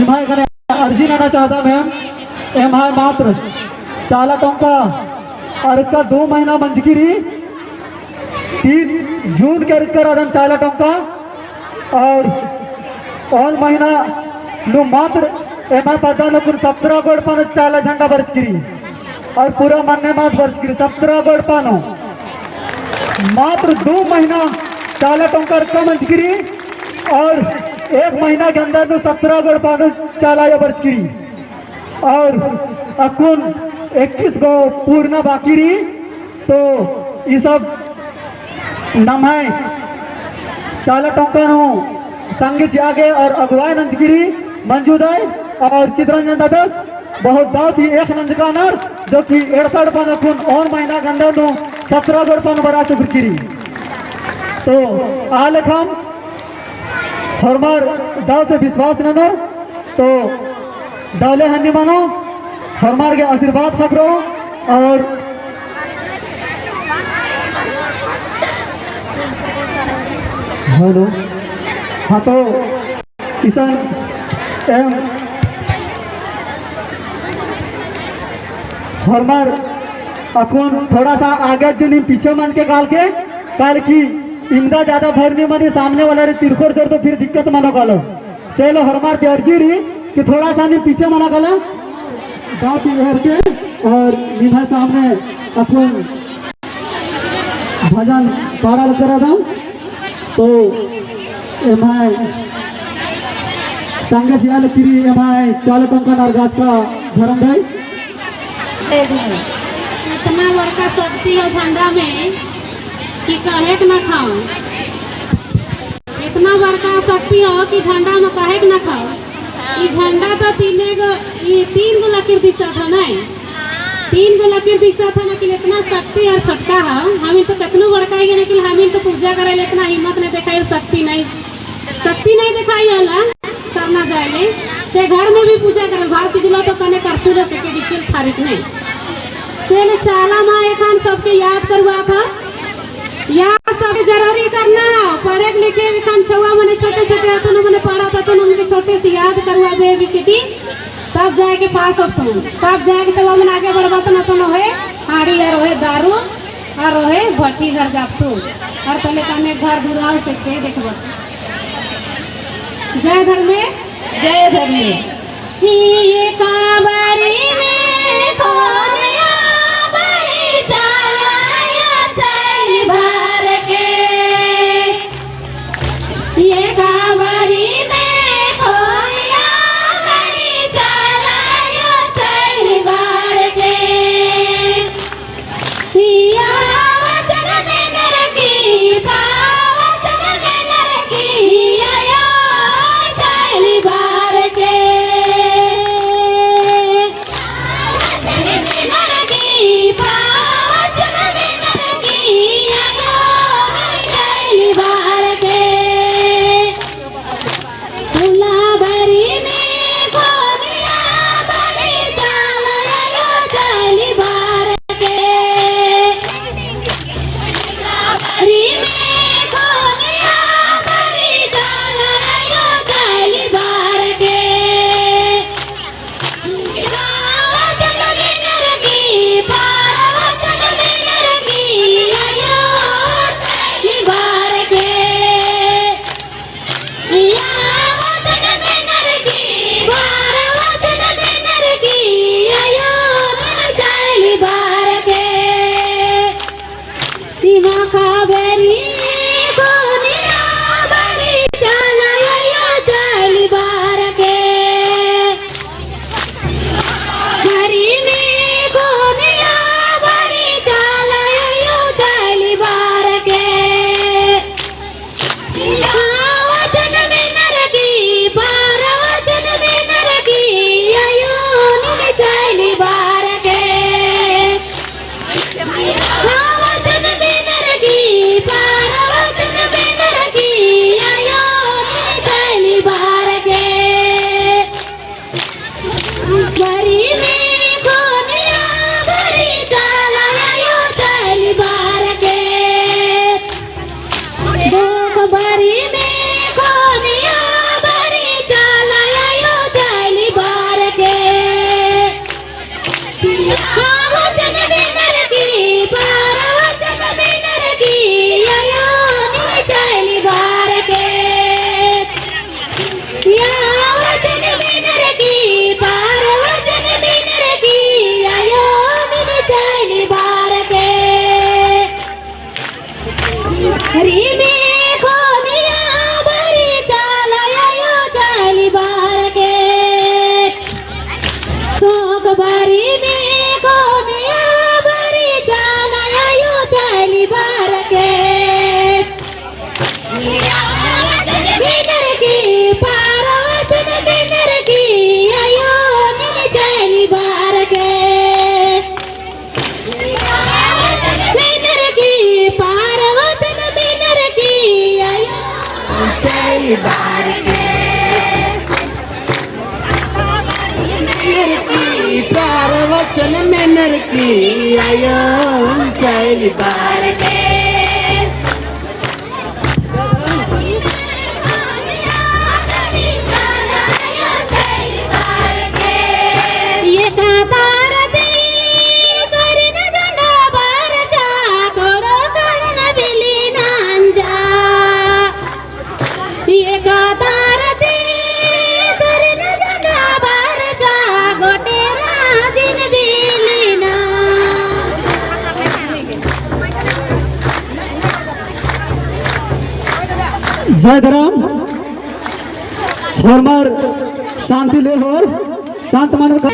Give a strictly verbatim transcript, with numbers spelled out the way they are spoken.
भाई कने अर्जी नना चाहता मैं, एम्है मात्र चाला टोंका अरक्का दो महीना मंजकी रई, तीन जून के अरक्का रअदम चाला टोंका, और ओन महीना नू मात्र एम्है पद्दा नू कुल सत्रह गो एड़पा नू चाला झंडा बरचकी रई। और पूरा मन्ने मास बरचकी रई, सत्रह गो एड़पा नू मात्र दो महीना चाला टोंका अरक्का मंजकी रई, और एक महीना के अंदर नू सत्रह गो एड़पा नू चाला आयो बरचकी रई, और अक्कुन इक्कीस गो पूरना बाकी रई। तो ई सब नम्है चाला टोंका नू संगे चिआ गे और अगुवाई नंजकी रई मंजू दाई और चितरंजन दादस बहुत, बहुत ही एक नंजका नर, जो कि एड़पा एड़पा नू अक्कुन ओन महीना के अंदर नू सत्रह गो एड़पा नू बरआ चुकरकी रई। तो आ लेखम होरमर दव से विश्वास ननोर, तो दव ले हन्नी मनो, होरमर गे आशीर्वाद ख़क्खरो। और हेलो, हाँ, तो इसन एम होरमर अक्कुन थोड़ा सा आगे जो नीम पीछे मनो काल के, काल कि इमदा ज्यादा भर नी मनी, सामने वाला रे तिरखोर जोर तो फिर दिक्कत मनो कालो। से ले होरमर अर्जी रई कि थोड़ा सा नीम पीछे मना काला, बात इहर के और निम्है सामने अक्कुन भजन पाड़ा लगदम। तो एम्है संगे चिआ लगी रई एम्है चाला टोंका नर गाछ का धरम भाई। इतना बड़का शक्ति हो झंडा में कि कहेक ना खाओ। इतना बड़का शक्ति हो कि झंडा में कहेक ना खाओ। ई झंडा तो तीने गो, ई तीन गो लकीर दिसत हो नहीं, तीन गो लकीर दिसत हो, लेकिन इतना शक्ति और छोटका हो। हमिन तो कितनो बड़का ही है, लेकिन हमिन तो पूजा करे ले इतना हिम्मत नहीं देखाई, शक्ति नहीं, शक्ति नहीं देखाई होला। सरना जाए ले, से घर में भी पूजा करे, भास इजला तो कने करछुल से के दिखिल फारिक नहीं। से ले चाला मा एखन सबके याद करवात हो। या सब जरूरी करना है। पढ़े लिखे एखन छउवा मने छोटे छोटे अतुन मने पढ़त अतुन उनके छोटे से याद करवाबे A B C D, तब जाए के पास होतुन, तब जाए के छउवा मने आगे बढ़बतुन। अतुन होए हाड़ी और होए दारू और होए भट्टी घर जातुन। और पहले तने घर दुराव से के देखबो। जय धर्मेश। जय धर्मेश। ही कांवरी में खोया बड़ी चाला आयो चैली भर के। ये कांवरी में खोया बड़ी चाला आयो चैली भर के। बारी में कोनिया बारी जाना आयो चली बरके। मेनर की पारवचन मेनर की आयो नीन चली बरके। मेनर की पारवचन मेनर की आयो चली बरके। मेनर की पारवचन मेनर की आयो चली बरके। ये कातार दी सरिन गंडा बरचा कोड़ो कड़न बिली नंजा। ये कातार दी सरिन गंडा बरचा गोटे राजिन बिली ना। जय धरम। होरमर शांति ले होर शांत मानव का